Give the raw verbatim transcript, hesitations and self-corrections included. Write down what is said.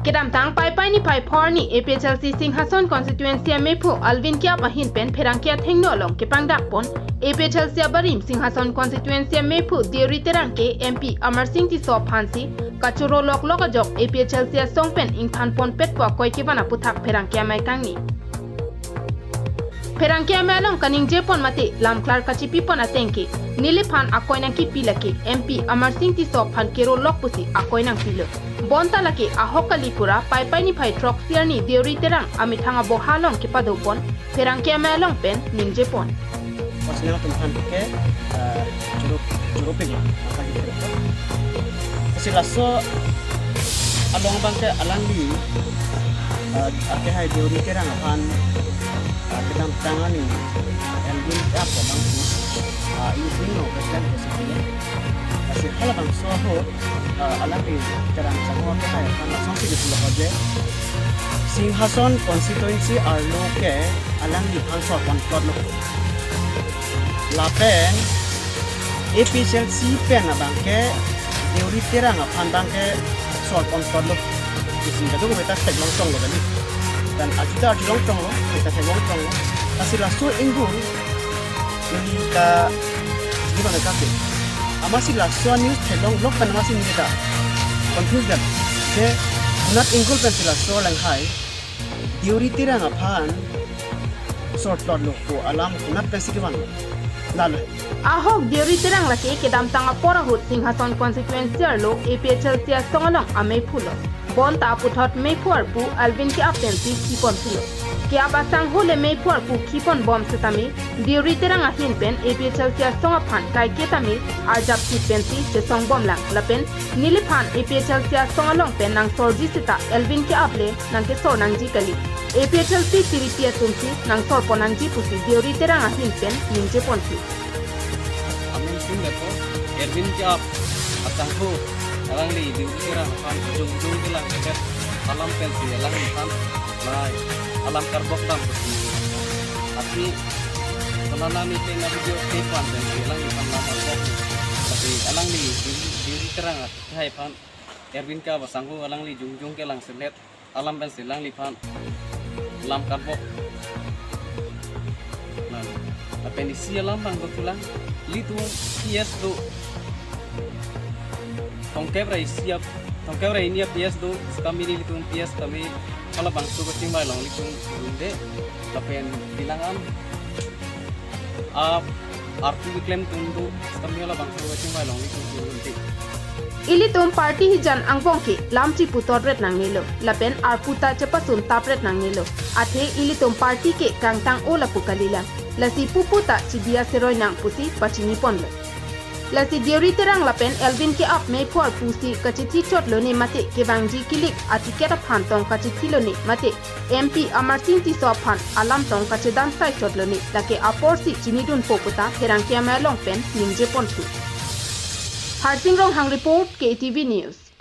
Kedamtang Paipai niphai pho arni A P H L C Singhason constituency amephu Alvin Keap ahin pen pherangke athengno along kepangdak pon A P H L C abarim Singhason constituency amephu Deuri Terang ke M P Amarsing Tisso aphansi kachoro loklok ajok A P H L C asong pen ingthan ponpet pu akoi kevan aputhak pherangke amei kangni. Pherangke amei along kaningje pon mate lamklar kachipi pon ateng ke neliphan akoi nangkipi lake M P Amarsing Tisso aphan kero lok pusi akoi nangpilo. Bonta lake ahok kali pura Paipai niphai throksi arni Deuri Terang amethang aboha along kepado pon pherangke amei along pen ningje pon. Personal tum aphan ke, eh, choro, choro pik lo, apa gitu. Lasi laso along abang ke alangli, eh, akehai Deuri Terang aphan, eh, kedamtang arni Alvin Keap abang si, eh, ini sini no, president ke sini. Lasi halabangso ahut, eh, alangli Terang Sangho akehai aphan lasonsi kepulo je, Singhason constituency arlo ke alangliphan sor ponplot lo. Lapen A P H L C pen abang ke Deuri Terang aphan abang ke sor ponplot lo. Isi kadung meta theklong tong lo kali. Dan ajuta arjulong tong lo, meta theklong tong lo. Lasi laso inggur, ini ka, di mana ka ke? Amatsi laso news theklong lok pen amatsi neli ta confuse dam. Je, nat inggur pensi laso langhai Deuri Terang aphan sor plot lo pu alam nat pensi kevan lo. Lalo. Ahok Deuri Terang lake kedamtang apor ahut Singhason constituency arlo A P H L C asong along amephu lo. Bonta aputhot mephu arpu Alvin Keap pensi khipon pulo. Keap asangho le mephu arpu khipon bom setame Deuri Terang ahin pen A P H L C asong aphan kaike tame arjap kit pensi chesong bomlang lapen neliphan A P H L C asong along pen nangsorji seta Alvin Keap le nangkesor nangji kali. A P H L C tiripi atumsi nangsor pon nangji pusi Deuri Terang ahin pen ningje ponsi. Amen sim lepo, Alvin Keap asangho alangli Deuri Terang aphan jongjong kelang kepet alam pensi alangliphan nai alam karbok dam pusi. Ati konana ni pen na video tape wan pensi alangliphan lam karbok. Tapi alangli Deuri, Deuri Terang akehai aphan Alvin Keap asangho alangli jongjong kelang selet alam pensi alangliphan lam karbok. Nah, lapen isi alam abang dothulang, ilitum P S do tongkep ra isi ap, tongkep ra hini a-P S do, setame ilitum P S tame halabangso kachingvai along ilitum dunde, lapen bilang an a arpu keklem atum do, setame halabangso kachingvai along ilitum dunde. Ilitum party hijan angbong ke lam chipu totret nangnelo, lapen arpu ta chepasun tapret nangnelo. Athe ilitum party ke kangtang-o lapu kalilang. Lasi pupu ta chibi aseroi nang pusi pachini ponlo. Lasi Deuri Terang lapen Alvin Keap mephu arpusi kachithi chotlo ne mate kevangji kilik aticket aphan tong kachithi lo ne mate M P Amarsing Tisso aphan alam tong kachedan sai chotlo ne lake aporsi chinidunpo puta pherangke amei along pen ningje ponthu. Harsing Ronghang report, K T V News.